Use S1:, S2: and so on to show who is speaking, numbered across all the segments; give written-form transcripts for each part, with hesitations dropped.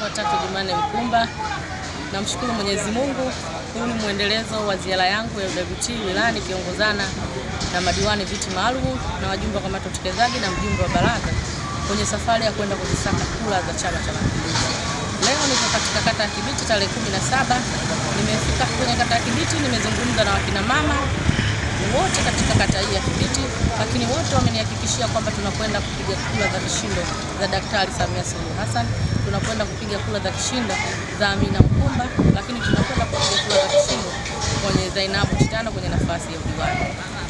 S1: Naitwa Tatu Jumanne Mkumba. Namshukuru Mwenyezi Mungu. Huu ni mwendelezo wa ziara yangu ya UWT wilayani kiongozana na madiwani viti maalum na wajumbe wa kamati ya utekelezaji na mjumbe wa baraza kwenye safari ya kwenda kuzisaka kura za Chama cha Mapinduzi. Leo niko katika kata ya Kibiti tarehe 17. Nimefika kwenye kata ya Kibiti, nimezungumza na wakina mama wote katika kata hii ya Kibiti, lakini wote wamenihakikishia kwamba tunakwenda kupiga kura za kishindo za Daktari Samia Suluhu Hassan, tunakwenda kupiga kura za kishindo za Amina Mkumba, lakini tunakwenda kupiga kura za kishindo kwenye Zainabu Chitando kwenye nafasi ya udiwani.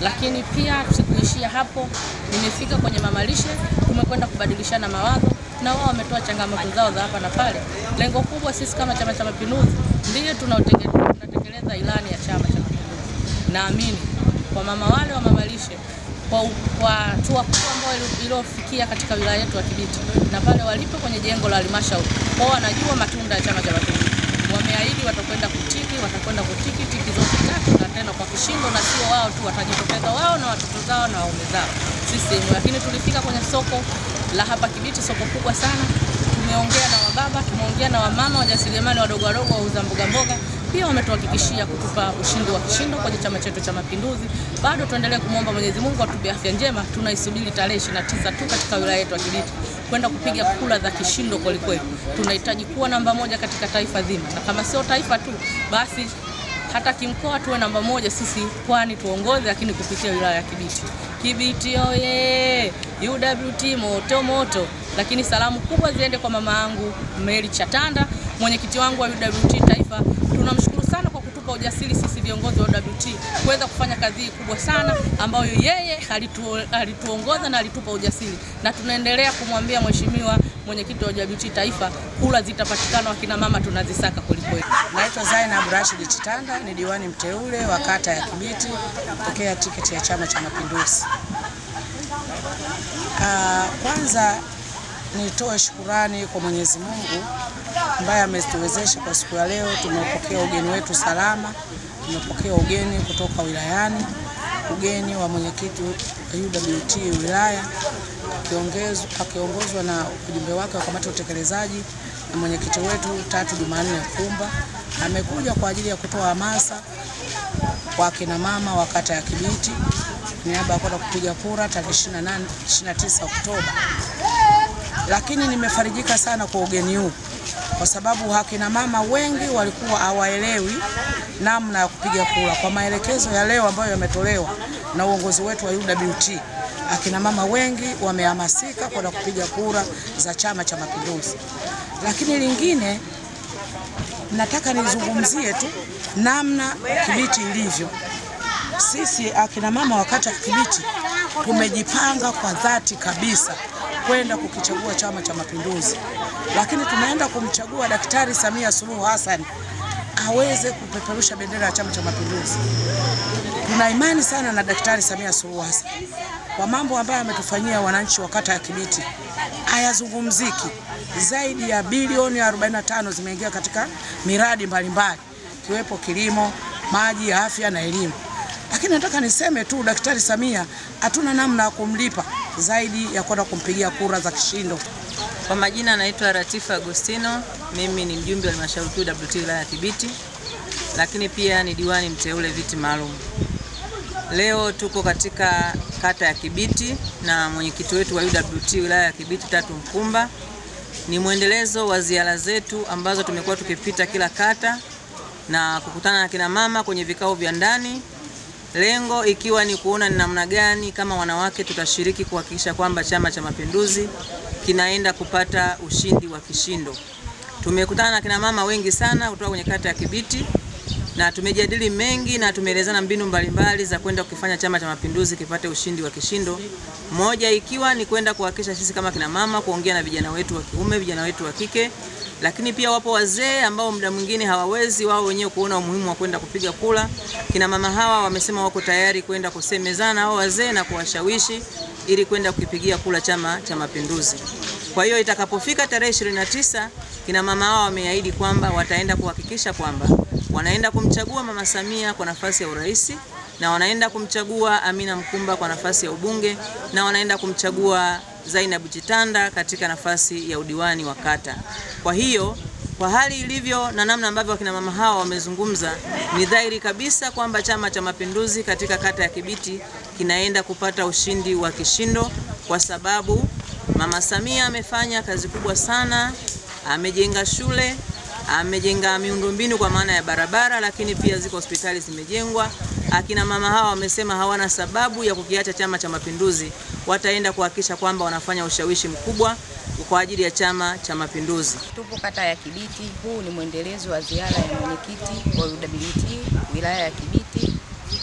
S1: Lakini pia sikuishia hapo, nimefika kwenye mamalishe, tumekwenda kubadilishana mawazo na wao wametoa changamoto zao za hapa na pale. Lengo kubwa sisi kama Chama cha Mapinduzi ndiyo tunatekeleza ilani ya Chama cha Mapinduzi. Naamini kwa mama wale wa mamalishe kwa hatua kubwa ambayo iliyofikia katika wilaya yetu ya Kibiti na pale walipo kwenye jengo la halmashauri, wao wanajua matunda ya Chama cha Mapinduzi. Wameahidi watakwenda kutiki, watakwenda kutiki tiki zote tatu na tena kwa kishindo, na sio wao tu, watajitokeza wao na watoto zao na waume zao. Sisi lakini tulifika kwenye soko la hapa Kibiti, soko kubwa sana. Tumeongea na wababa, tumeongea na wamama wajasiriamali wadogo wadogo wauza mboga mboga, pia wametuhakikishia kutupa ushindi wa kishindo kwenye chama chetu cha Mapinduzi. Bado tuendelee kumwomba Mwenyezi Mungu atupe afya njema. Tunaisubiri tarehe 29 tu katika wilaya yetu ya Kibiti kwenda kupiga kura za kishindo kweli kweli. Tunahitaji kuwa namba moja katika taifa zima, na kama sio taifa tu basi hata kimkoa tuwe namba moja sisi, kwani tuongoze, lakini kupitia wilaya ya Kibiti. Kibiti oye! UWT moto moto. Lakini salamu kubwa ziende kwa mama yangu Mary Chatanda, mwenyekiti wangu wa UWT taifa. Tunamshukuru sana kwa kutupa ujasiri sisi viongozi wa UWT kuweza kufanya kazi hii kubwa sana ambayo yeye alituongoza na alitupa ujasiri, na tunaendelea kumwambia mheshimiwa mwenyekiti wa UWT taifa, kura zitapatikana, wakina mama tunazisaka kweli kweli.
S2: Naitwa Zainab Rashid Chitanda, ni diwani mteule wa kata ya Kibiti kutokea tiketi ya Chama cha Mapinduzi. Kwanza nitoe shukurani kwa Mwenyezi Mungu ambaye ametuwezesha kwa siku ya leo. Tumepokea ugeni wetu salama, tumepokea ugeni kutoka wilayani, ugeni wa mwenyekiti UWT wilaya akiongozwa na ujumbe wake wa kamati ya utekelezaji na mwenyekiti wetu Tatu Jumanne Mkumba. Amekuja kwa ajili ya kutoa hamasa kwa kina mama wa kata ya Kibiti niaba ya kwenda kupiga kura tarehe 29 Oktoba. Lakini nimefarijika sana kwa ugeni huu kwa sababu akina mama wengi walikuwa hawaelewi namna ya kupiga kura. Kwa maelekezo ya leo ambayo yametolewa na uongozi wetu wa UWT, akina mama wengi wamehamasika kwenda kupiga kura za Chama cha Mapinduzi. Lakini lingine nataka nizungumzie tu namna Kibiti ilivyo. Sisi akina mama wa kata ya Kibiti tumejipanga kwa dhati kabisa kwenda kukichagua Chama cha Mapinduzi. Lakini tunaenda kumchagua Daktari Samia Suluhu Hassan aweze kupeperusha bendera ya Chama cha Mapinduzi. Tuna imani sana na Daktari Samia Suluhu Hassan kwa mambo ambayo ametufanyia wananchi wa kata ya Kibiti hayazungumziki. Zaidi ya bilioni 45 zimeingia katika miradi mbalimbali kiwepo kilimo, maji, afya na elimu. Lakini nataka niseme tu Daktari Samia hatuna namna ya kumlipa zaidi ya kwenda kumpigia kura za kishindo.
S3: Kwa majina naitwa Ratifa Agostino, mimi ni mjumbe wa halmashauri kuu UWT wilaya ya Kibiti, lakini pia ni diwani mteule viti maalum. Leo tuko katika kata ya Kibiti na mwenyekiti wetu wa UWT wilaya ya Kibiti Tatu Mkumba. Ni mwendelezo wa ziara zetu ambazo tumekuwa tukipita kila kata na kukutana na kina mama kwenye vikao vya ndani, lengo ikiwa ni kuona ni namna gani kama wanawake tutashiriki kuhakikisha kwamba Chama cha Mapinduzi kinaenda kupata ushindi wa kishindo. Tumekutana na kina mama wengi sana kutoka kwenye kata ya Kibiti na tumejadili mengi na tumeelezana mbinu mbalimbali za kwenda kukifanya Chama cha Mapinduzi kipate ushindi wa kishindo. Moja ikiwa ni kwenda kuhakikisha sisi kama kina mama kuongea na vijana wetu wa kiume, vijana wetu wa kike, lakini pia wapo wazee ambao muda mwingine hawawezi wao wenyewe kuona umuhimu wa kwenda kupiga kura. Kina mama hawa wamesema wako tayari kwenda kusemezana hao wazee na kuwashawishi ili kwenda kukipigia kura Chama cha Mapinduzi. Kwa hiyo itakapofika tarehe 29, kina mama hawa wameahidi kwamba wataenda kuhakikisha kwamba wanaenda kumchagua Mama Samia kwa nafasi ya urais, na wanaenda kumchagua Amina Mkumba kwa nafasi ya ubunge, na wanaenda kumchagua Zainabu Chitanda katika nafasi ya udiwani wa kata. Kwa hiyo, kwa hali ilivyo na namna ambavyo wakina mama hawa wamezungumza, ni dhahiri kabisa kwamba Chama cha Mapinduzi katika kata ya Kibiti kinaenda kupata ushindi wa kishindo, kwa sababu Mama Samia amefanya kazi kubwa sana, amejenga shule, amejenga miundombinu kwa maana ya barabara, lakini pia ziko hospitali zimejengwa. Akina mama hawa wamesema hawana sababu ya kukiacha Chama cha Mapinduzi, wataenda kuhakikisha kwamba wanafanya ushawishi mkubwa kwa ajili ya Chama cha Mapinduzi.
S4: Tupo kata ya Kibiti. Huu ni mwendelezo wa ziara ya mwenyekiti wa UWT wilaya ya Kibiti.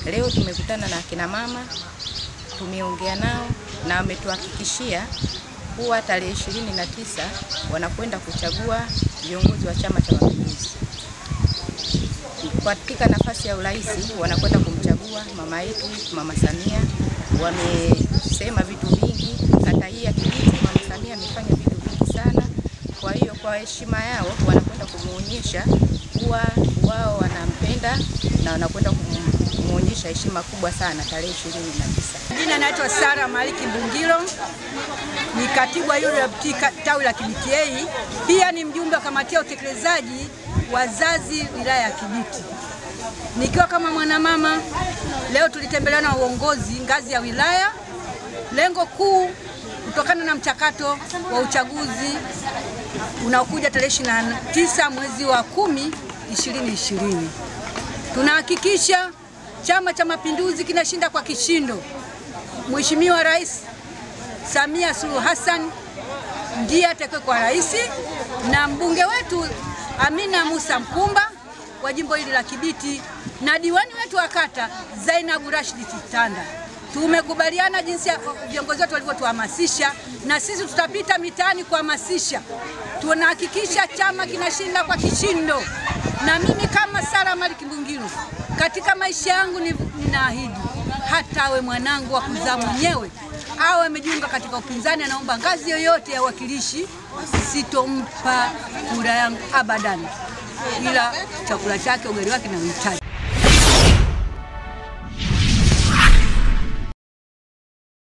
S4: Leo tumekutana na akina mama, tumeongea nao na wametuhakikishia kuwa tarehe 29 wanakwenda kuchagua viongozi wa Chama cha Mapinduzi. Katika nafasi ya urais wanakwenda kumchagua mama yetu Mama Samia. Wamesema vitu vingi kata hii ya Kibiti, Mama Samia amefanya vitu vingi sana. Kwa hiyo kwa heshima yao wanakwenda kumuonyesha kuwa wao wanampenda na wanakwenda kumuonyesha heshima kubwa sana tarehe 29.
S5: Jina naitwa Sara Maliki Mbungilo, ni katibu wa UWT tawi la Kibiti A, pia ni mjumbe wa kamati ya utekelezaji wazazi wilaya ya Kibiti. Nikiwa kama mwanamama, leo tulitembelewa na uongozi ngazi ya wilaya. Lengo kuu kutokana na mchakato wa uchaguzi unaokuja tarehe 29 mwezi wa 10 2020. Tunahakikisha Chama cha Mapinduzi kinashinda kwa kishindo. Mheshimiwa Rais Samia Suluhu Hassan ndiye atakayekuwa rais, na mbunge wetu Amina Musa Mkumba wa jimbo hili la Kibiti na diwani wetu wa kata Zainabu Rashid Chitanda. Tumekubaliana jinsi ya viongozi wetu walivyotuhamasisha, na sisi tutapita mitaani kuhamasisha. Tunahakikisha chama kinashinda kwa kishindo. Na mimi kama Sara Maliki Mbungilo, katika maisha yangu ninaahidi hata awe mwanangu wa kuzaa mwenyewe awe amejiunga katika upinzani, anaomba ngazi yoyote ya uwakilishi, sitompa kura yangu abadan, ila chakula chake ugali wake na uhitaji.